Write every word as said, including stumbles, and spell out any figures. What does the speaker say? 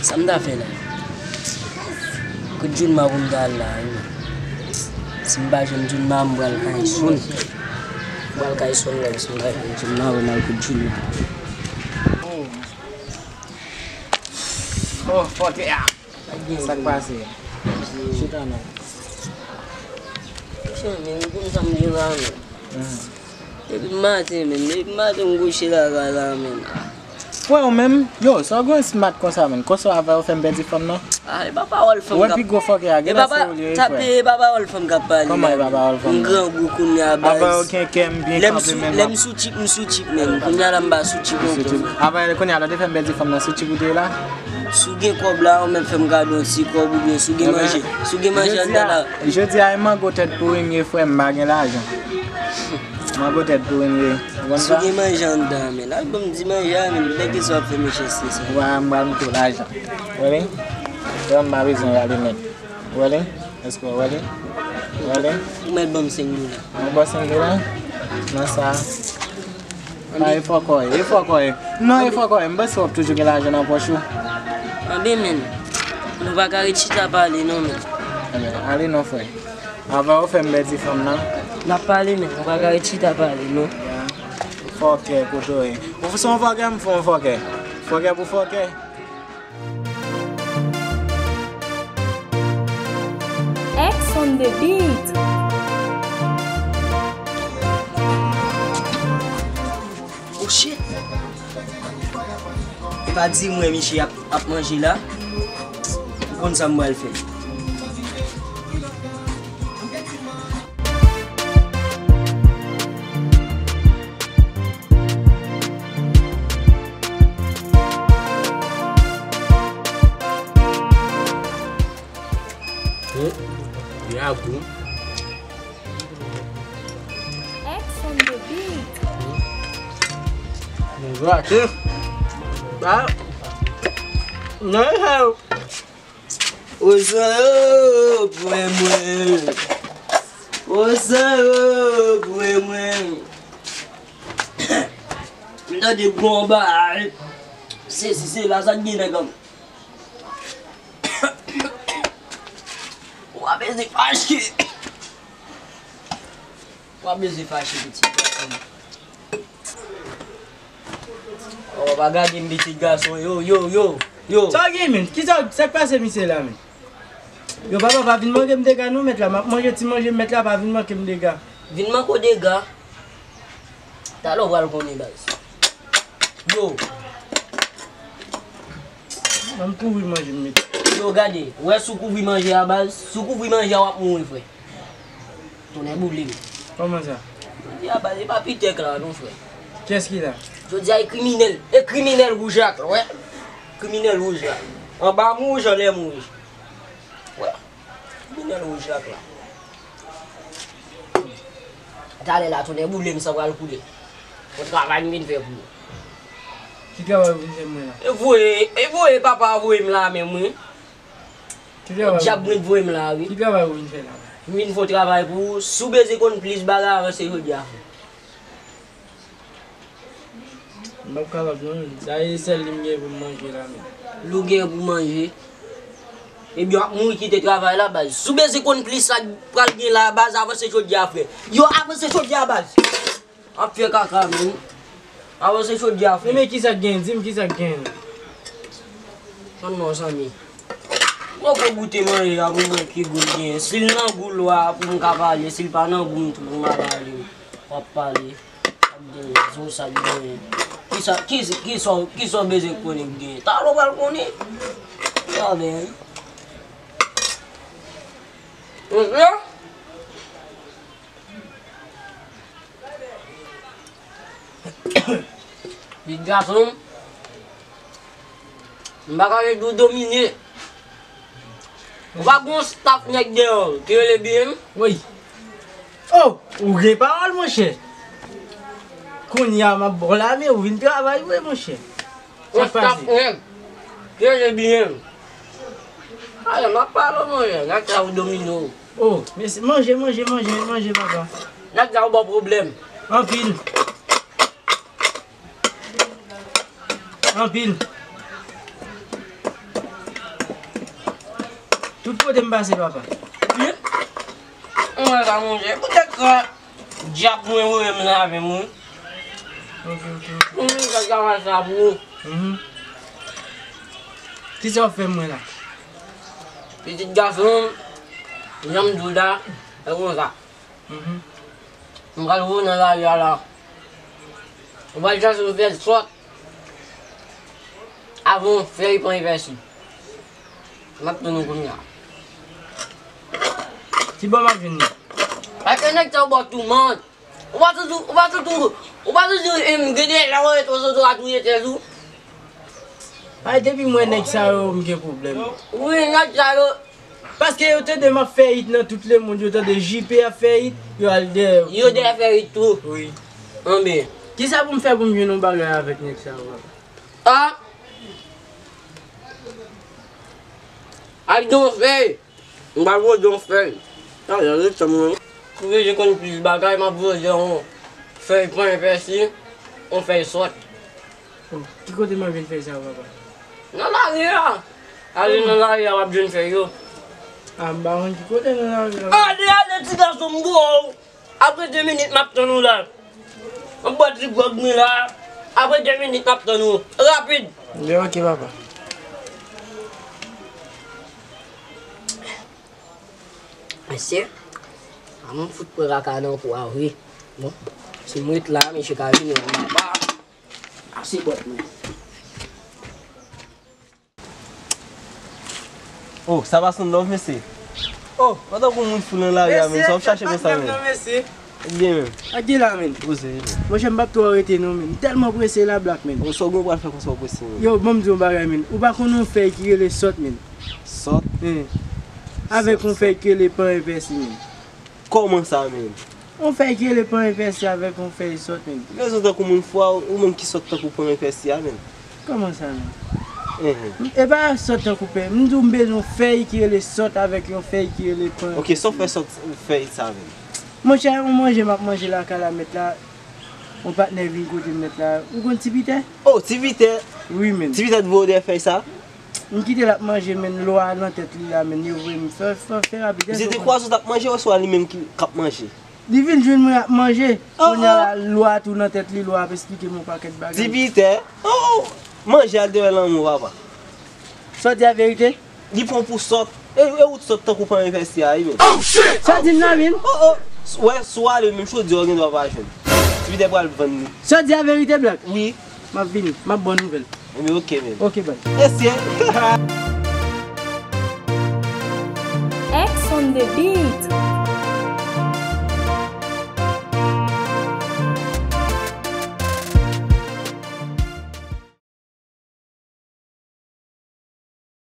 Sa m ta fè la? Kot Jounma pou m ta al la, wi. Si m pa jwenn Jounma, m pral kay Soun. M pral kay Soun la, si m pa jwenn Jounma, m al kot Jounma. Oh, fòtè a. Sa k pase? Chita non. Chè, men, m konn sa m gen la, men. Depi maten, men, depi maten, m kouche lakay la, men. Frè, ou menm, yo, sa w gen smart konsa, men. Konsa avè w fè m pèdi fanm nan? Ah, e pa pawòl fanm k ap. Wè pi gwo fòkè a, genlè se ou li ye, frè. Tape, e pa pawòl fanm k ap pale. Kòman e pa pawòl fanm? M grangou kounye a, baz. Avè w kenkenn m byen kanpe menm. Lè m sou, lè m sou chip, m sou chip, men. Kounye a la, m pa sou chip ankò. Avè kounye a la, w te fè m pèdi fanm nan, sou chip ou te ye la? Si w gen kòb la, ou menm fè m kado yon ti kòb, oubyen si w gen manje, si w gen manje anndan la. Jodi a, e mango tèt pouri m ye, frè m, m pa gen lajan. Mango tèt pouri m ye. Ou konn sa? Si w gen manje anndan, men, al ban m ti manje a, men, lè ke sa w ap fè mechanste sa. Wa, m pral mete w lajan. Ou wè li? Frè m, m pa bezwen rale nèt. Ou wè li? Èske w wè li? Ou wè li? Ou mèt ban m senk dola. Mwen ba w senk dola? Nan sa. Pa e fòkòy, e fòkòy. Non, e fòkòy. M panse w ap toujou gen lajan nan pòch ou. Anben, men, nou pa ka ret chita pale, non, men. Anben, ale non, frè. Avan w fè m pèdi fanm nan. N ap pale, men, nou pa ka ret chita pale, non. Fòkè, kote w ye? Ou se yon fòkè, m fè yon fòkè. Fòkè pou fòkè. X on the beat. Oh shit! E pa di mwen misye ap, ap manje la. Ou konn sa m pral fè. Hmm, li a gou. X on the beat. Mwen gate. Ah. Non, sa yo. Osan yo pou mwen. Osan yo pou mwen. M tande bon bagay. Se, se, se la sa k gen nèg an. Ou pa bezwen fache. Ou pa bezwen fache, pitit gason. Oh, pa gade m, pitit gason. Yo, yo, yo, yo. Sa w gen, men? Kisa, sa k pase misye la, men? Yo, papa, pa vin manke m dega non, mèt la. M ap manje ti manje, mèt la, pa vin manke m dega. Vin manke w dega? Talè w pral konnen, baz. Yo. Ban m kouvri manje m mete. Yo, gade, ou wè si w kouvri manje a, baz, si w kouvri manje a, w ap mouri, frè. Tonnè boule m. Kòman sa? Jodi a, baz, e pa Pitèk la non, frè. Kiyès ki la? Jodi a, e kriminèl, e kriminèl wouj la k la, wè. Kriminèl wouj la. Anba m wouj, anlè m wouj. Wè. Kriminèl wouj la k la. Talè la, tonnè boule m, san pral koule. Yon travay m vin fè pou ou. Ki travay ou vin fè mwen la? E voye, e voye papa voye m la menm, wi. Ki travay? Dyab mwen voye m la, wi. Ki travay ou vin fè la? M vin fè yon travay pou ou. Si w bezwen konn plis bagay, avanse jodi a, frè. M p ap kapab non, men. Sa e sèl li m gen pou m manje la, men. Li w gen pou manje? Ebyen, w ap mouri kite travay la, baz. Si w bezwen konn plis sa k pral gen la, baz, avanse jodi a, frè. Yo, avanse jodi a, baz. W ap fè kaka, men. Avanse jodi a, frè. Men, men kisa k gen? Di m kisa k gen. Tann non, zanmi. Mwen poko goute manje a pou m wè ki gou l gen. Si l nan gou l, w a pou m ka pale. Si l pa nan gou m tou, pou m pa pale. W ap pale. Sa k gen, zo sa k gen. Kisa, ki, kisa, kisa w bezwen konnen k gen? Talè w pral konnen. Sa byen. Monchè. Pitit gason m. M pa ka ret ou domine. Ou pa gon staff nèg dèyè w ki rele byen m? Woy. Oh, ou gen pawòl, monchè. Kounye a, m ap ba w lame, ou vin travay vre, monchè. Sa k pase? Yon staff nèg ki rele byen m. Ale, m ap pale w, monchè. Nèg sa ou domine w. Oh, mèsi. Manje, manje, manje, manje, papa. Nèg sa ou ba w pwoblèm. Anpil. Anpil. M pase, papa. Mwen ka manje. Poutèt sa, dyab mwen voye m la avè mwen. Ok, ok, ok. Mwen ka travay sa pou ou. Mhm. Kisa w fè mwen la? Pitit gason, jan m di w la, se konsa. Mhm. M pral voye w nan lari a la. Ou pral chache yon fèy sòt. Avan yon fèy pran epèsi. M ap tann ou kounye a. Kibò m ap jwenn li? Paske nèg sa yo ba w toumant. Ou pa toujou, ou pa toujou, ou pa toujou, em, gen de lè w ret sot ou a touye tèt ou. Ay, depi m wè nèg sa yo, m gen pwoblèm. Wi, nèg sa yo. Paske yo tande m ap fè hit nan tout lemonn, yo tande J P ap fè hit, yo al dèyè. Yo dèyè fè hit tou. Wi. Anben. Kisa pou m fè pou m jwenn yon bagay avèk nèg sa yo, papa? A! Al di yon fèy. M pral voye yon fèy. Talè, ret tann mwen. Pou ke je konn plis bagay, m ap voye yon fèy panyè pèsi, yon fèy sòt. Oh, ki kote m ap jwenn fèy sa yo, papa? Nan lari a. Ale nan lari a, w ap jwenn fèy yo. A, m pa konn ki kote nan lari a. Ale, ale, ti gason m gwo. Apre de minit, m ap tann ou la. M ap bwè ti gwòg mwen la. Apre de minit, m ap tann ou. Rapid. Byen, ok, papa. Mesye, a mwen fout pran kaka nan kou a vre. Bon, si m ret la, mesye ka vini nan maba. Ase bòt mwen. Oh, sa pa son love, mesye. Oh, pandan pou moun fou nan lari a, men sa w ap chache konsa, men. Mesye, pa t menm non, mesye. Byen menm. Ak gen la, men. Poze, men. Monchè, m p ap twò rete non, men. M tèlman prese la, Black, men. Bon, sa w gen w pral fè konsa w prese, men. Yo, ban m di w yon bagay, men. Ou pa konn yon fèy ki rele sòt, men. Sòt? Eh. Avèk yon fèy ki rele panyè pèsi, men. Kòman sa, men? Yon fèy ki rele panyè pèsi avèk yon fèy sòt, men. Rezon tankou moun fou a, ou menm ki sòt tankou panyè pèsi a, men. Kòman sa, men? Mhm. E pa sòt tankou pè. M di w m bezwen yon fèy ki rele sòt avèk yon fèy ki rele panyè. Ok, sa w fè sòt fèy sa, men? Monchè, yon manje m ap manje lakay la, mèt la. Yon patnè vin kote m nèt la. Ou konn Ti Pitè? Oh, Ti Pitè? Wi, men. Ti Pitè t voye w dèyè fèy sa? M kite l ap manje, men, lwa nan tèt li la, men, yo voye m fè, fè, fè rapid. Misye te kwaze w t ap manje, oswa li menm ki, k ap manje? Li vin jwenn mwen ap manje. Oh, kounye a la, oh. Lwa tou nan tèt li, lwa ap esplike m yon pakèt bagay. Ti Pitè? Oh, oh. Manje al dèyè lanmou, papa. Sa w di a verite? Li pran w pou sòt. E, e ou t sòt tankou panyè pèsi a, wi, men. Oh, shit! Sa w di m nan, men? Oh, oh. Wè, si w ale menm chodi a, w gen dwa pa jwenn. Ti Pitè pral vann li. Sa w di a verite, Black? Wi. M ap vini. M ap ba w nouvèl. Ebyen, ok, men. Ok, bye. Mesye. X on the beat.